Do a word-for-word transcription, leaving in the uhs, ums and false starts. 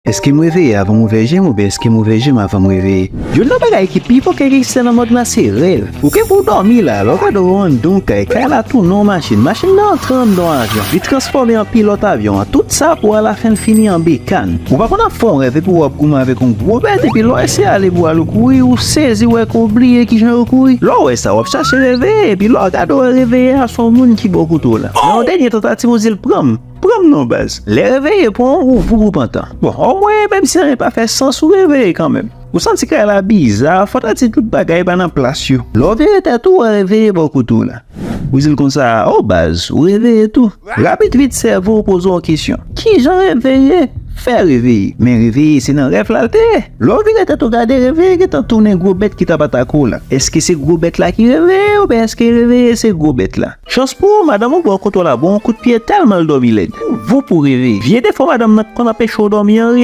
Èske m reveye avan m ouvè je m oubyen èske m ouvè je m avan m reveye? Youn nan bagay ki pi pokè ki egziste nan mond lan se rèv. Ou gen pou w dòmi la, lè w gade w anndan yon kay, kay la tounen yon machin, machin nan antre anndan yon avyon, li transfòme an pilòt avyon an, tout sa pou alafen l fini an bekàn. Ou pa konn ap fè yon rèv epi w ap goumen avèk yon gwo bèt epi lè w eseye ale pou w al kouri, ou sezi wè ke w bliye kijan yo kouri. Lè w wè sa, w ap chache reveye epi lè w gade w wè reveye a se yon moun ki bò kote w la. Nan yon dènye tantativ ou di l pran m. Pran m non baz. Lè reveye pran w, ou voup ou pantan. Bon, omwen, menm si anyen pa fè sans, ou reveye kanmenm. Ou santi kay la biza, fò ta di tout bagay pa nan plas yo. Lè w vire tèt ou, w reveye bò kote w la. Ou di l konsa, o baz, ou reveye tou. Rapid vit sèvo w poze w yon kesyon. Kijan reveye fè reveye? Men reveye se nan rèv la l te ye. Lè w vire tèt ou gade, reveye gentan tounen gwo bèt ki t ap atake w la. Èske se gwo bèt la ki reveye oubyen èske reveye se gwo bèt la? Chans pou ou, madanm ou bò kote w la ba w yon kout pye tèlman l dòmi lèd. Voup ou reveye. Vye defo madanm nan k konn anpeche w dòmi an,